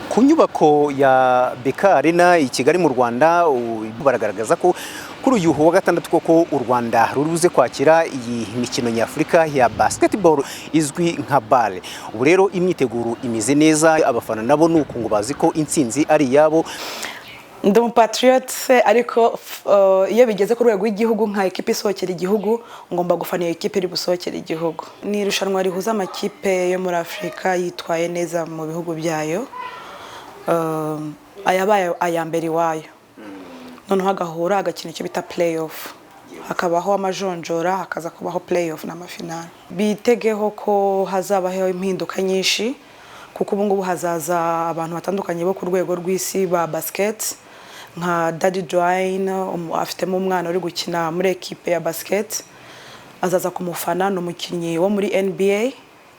Ku nyubako ya BK Arena i Kigali mu Rwanda, baragaragaza ko kuri uyu wa gatandatu koko u Rwanda ruri buze kwakira iyi mikino nyafurika ya basketball izwi nka BAL. Ubu rero imyiteguro imeze neza, abafana nabo ni uku ngo bazi ko intsinzi ari iyabo. Ndi umupatriote, ariko iyo bigeze ku rwego rw'igihugu, nka ekipe isohokera igihugu, ngomba gufana iyo ekipe iri busohokere igihugu. Ni irushanwa rihuza amakipe yo muri Afurika yitwaye neza mu bihugu byayo, ayabaye aya mbere iwayo, noneho agahura agakina icyo bita play off, hakabaho amajonjora, hakaza kubaho play off n'amafinale. Bitegeho ko hazabaho impinduka nyinshi, kuko ubu ngubu hazaza abantu batandukanye bo ku rwego rw'isi ba basket, nka Daddy Dwayne, afitemo umwana uri gukina muri ekipe ya basket, azaza kumufana, ni umukinnyi wo muri NBA.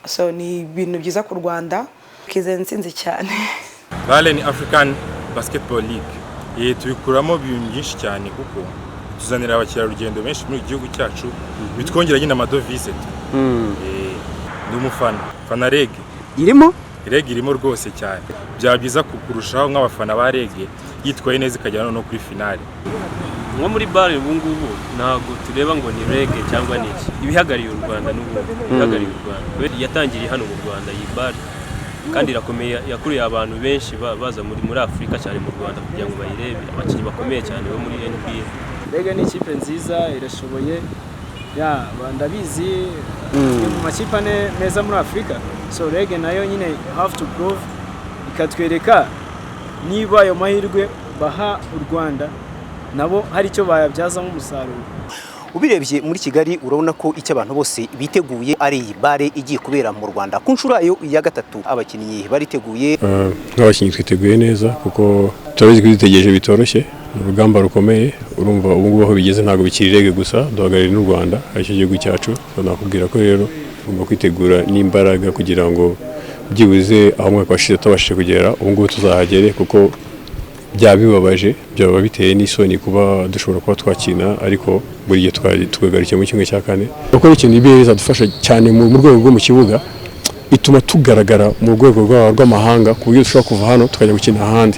So ni ibintu byiza ku Rwanda, kizeye intsinzi cyane. BAL ni African Basketball League. Tubikuramo ibintu byinshi cyane, kuko tuzanira abakerarugendo benshi muri iki gihugu cyacu, bitwongera nyine amadovize. Ndi umufana fana REG. Irimo? REG irimo rwose cyane. Byaba byiza kurushaho nk'abafana ba REG yitwaye neza ikagera no kuri finale. Nko muri BAL ubu ngubu ntabwo tureba ngo ni REG cyangwa ni iki, ibihagarariye u Rwanda n'ubundi ibihagarariye u Rwanda. Kubera yatangiriye hano mu Rwanda iyi BAL, kandi irakomeye, yakuriye abantu benshi baza muri Afurika, cyane mu Rwanda, kugira ngo bayirebe, abakinnyi bakomeye cyane bo muri NBA. REG ni ikipe nziza, irashoboye ya ndabizi, ni mu makipe ane meza muri Afurika. So REG nayo nyine have to prove, ikatwereka niba ayo mahirwe baha u Rwanda nabo hari icyo bayabyazamo umusaruro. Ubirebye muri Kigali, urabona ko icyo abantu bose biteguye ari iyi BAL igiye kubera mu Rwanda ku nshuro yayo ya gatatu. Abakinnyi bariteguye. Nk'abakinnyi twiteguye neza, kuko turabizi ko dutegereje bitoroshye, ni urugamba rukomeye. Urumva ubu ngubu aho bigeze ntabwo bikiri REG gusa, duhagarariye n'u Rwanda, aricyo gihugu cyacu. Nakubwira ko rero tugomba kwitegura n'imbaraga kugira ngo byibuze aho umwaka washize tutabashije kugera, ubu ngubu tuzahagere, kuko byaba bibabaje, byaba biteye n'isoni kuba dushobora kuba twakina ariko buri gihe tukagarukiye muri 1/4. Gukora ikintu ibi bizadufasha cyane mu rwego rwo mu kibuga, ituma tugaragara mu rwego rw'amahanga, ku buryo dushobora kuva hano tukajya gukina ahandi.